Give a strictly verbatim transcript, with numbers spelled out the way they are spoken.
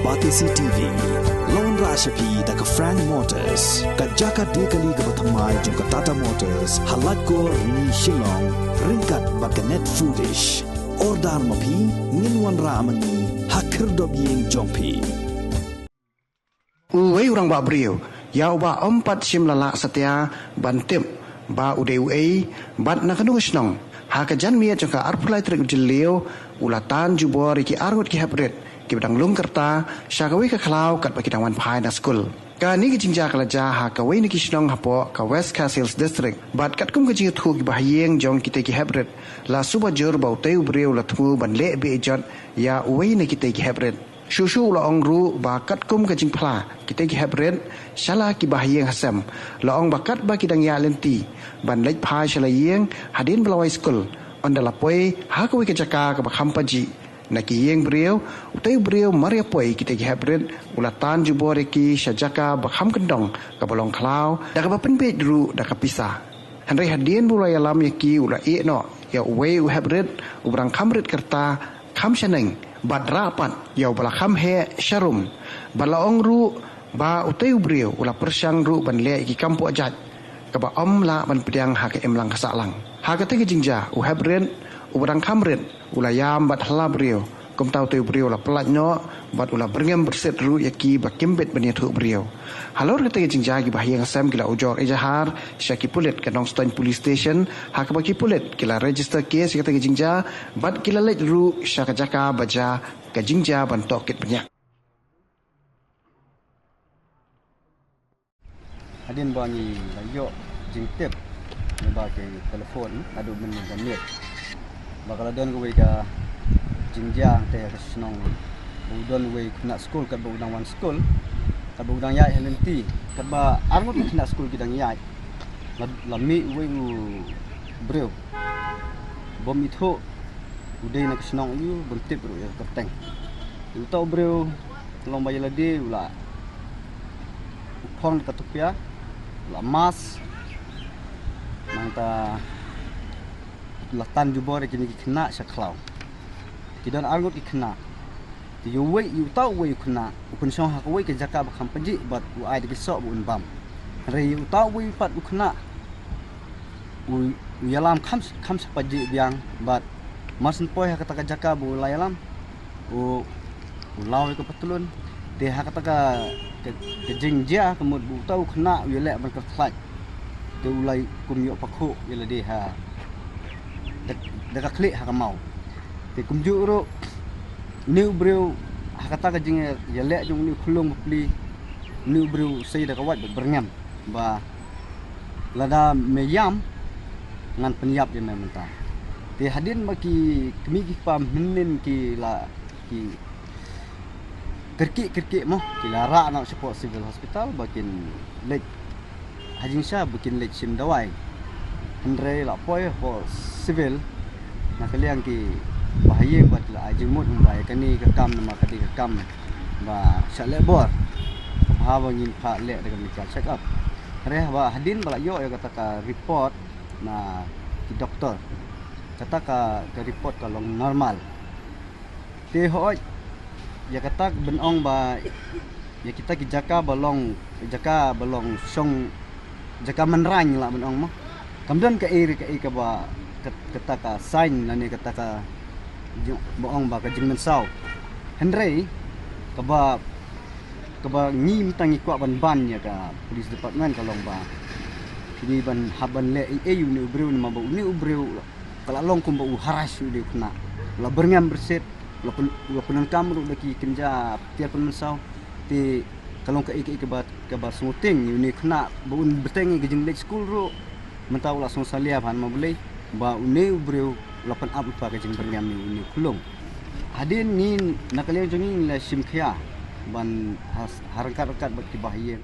R T C T V. Long ra sha phi da ka Frank Motors, ka jaka de kali kaba thymmai jong ka Tata Motors, ha Laitkor Rni Shillong, ryngkat bad ka Net Foodish. Order ma phi, ngin wanrah ma ngi ha khyrdop ïing jong phi. Uwei u rangbah briew ïa uba ym pat shim la lah satia ban tip ba u dei uei bad na kano ka shnong, ha ka janmiet jong ka arphew lai tarik u Jylliew u la tan jubor ïa ki arngut ki heprit kiba dang lung kyrta sha kawei ka khlaw katba ki dang wan phai na skul. Kane ka jingjia ka la jia ha kawei na ki shnong hapoh ka West Khasi Hills District, bad katkum ka jingïathuh ki bahaïing jong kitei ki heprit, la suba jur ba utei u briew u la thmu ban leh beh jot ïa uwei na kitei ki heprit. Shuh shuh u la ong ruh ba katkum ka jingphla kitei ki heprit sha la ki bahaïing hasem, la ong ba katba ki dang ïaid lynti ban leit phai sha la ïing hadien ba la wai skul, ynda la poi ha kawei ka jaka kaba kham pajih na ki ïing briew, utei u briew mar ïa poi kitei ki heprit u la tan jubor ïa ki sha jaka ba kham kyndong kaba long khlaw, da kaba pynbeit ruh da ka pisa. Hynrei hadien ba u la ïalam ïa ki u la ïeh noh ïa uwei u heprit uba dang kham rit kyrta, kham shaneng bad rah pat ïa uba la kham heh sharum. Bad la ong ruh ba utei u briew u la pyrshang ruh ban leh ïa ki kam poh jait kaba ym lah ban pdiang ha ka imlang ka sahlang. Ha katei ka jingjia u heprit uba dang kham rit u la ïam bad ha la briew. Kumta utei u briew u la pyllait noh bad u la byrngem byrsit ruh ïa ki ba kim bit ban ïathuh briew. Halor katei ka jingjia ki bahaïing hasem ki la ujor ejahar sha ki pulit ka Nongstoiñ Police Station, ha kaba ki pulit ki la register case ïa katei ka jingjia bad ki la leit ruh sha ka jaka ba jia ka jingjia ban tohkit bniah. Hadien ba ngi la ïoh jingtip na ba ki telephone naduh mynmiet ba ka la don kawei ka jingjia hangtei ha ka shnong, ba u don uwei u khynnah skul katba u dang wan skul, katba u dang ïaid ha lynti, katba arngut ki khynnah skul ki dang ïaid, la, la mih uwei u briew bym ithuh u dei na ka shnong aiu, bym tip ruh ïa ka kyrteng. Uta u briew long ba ïa lade u la, u phong da ka tupia, u la mask, nangta u la tan jubor ïa kine ki khynnah sha khlaw. Ki don arngut ki khynnah. Te ïa uwei, ïa uta uwei u khynnah u pynshong ha kawei ka jaka ba kham pajih bad u ai da ki soh ba un bam. Hynrei ïa uta uwei pat u khynnah u, u ïalam kham, kham sa pajih biang bad mar syn poi ha kata ka jaka ba u la ïalam, u, u law ïa ka patlun. Te ha kata ka, ka, ka jingjia ka mut ba uta u khynnah u ïaleh ban kyrkhlaiñ. Te u la kum ïoh pakhuh ïa lade ha, da, da ka khlieh ha ka maw. Te kumjuh ruh une u briew ha kata ka jingïaleh jong une u khyllung bapli, une u briew u sei da ka wait bad byrngem ba lada me ïam ngan pynïap ïa me mynta. Te hadien ba ki kmie ki kpa mynnin ki la, ki kyrkieh kyrkieh mo, ki la rah noh shapoh Civil Hospital ba kin leit ha jingshisha, ba kin leit shim dawai. Hynrei la poi hapoh Civil na ka liang ki bahaïing bad ki la ai jingmut ba ïa kane ka kam namar ka dei ka kam ba shah leh bor, ka bha ba ngin phah leh da ka medical check up. Hynrei haba hadien ba la ïoh ïa kata ka report na ki doktor, kata ka, ka report ka long normal. Te hooid, ïa kata ban ong ba ïa kita ki jaka ba long, jaka ba long shong, jaka mynraiñ lah ban ong mo. Kam don kaei re kaei kaba, ka, kata ka sign lane kata ka jing, ba ong ba ka jingmynsaw. Hynrei kaba, kaba ngi mynta ngi kwah ban ban ïa ka police department ka long ba phi dei ban hap ban leh ei ei ïa une u briew namar ba une u briew ka la long kumba u harass ïa une u khynnah. La byrngem byrsit, la pyn, la pyndonkam ruh da ki kynja tiar pynmynsaw. Te ka long kaei kaei kaba, kaba sngewtieng ïa une u khynnah ba un bteng ïa ka jingleit skul ruh. Mynta u la sngewsalia bha namar balei ba une u briew u la pynap lypa ka jingbyrngem ïa une u khyllung. Hadien ngi na ka liang jong ngi ngi la shim khia ban ha, ha ryngkat ryngkat bad ki bahaïing.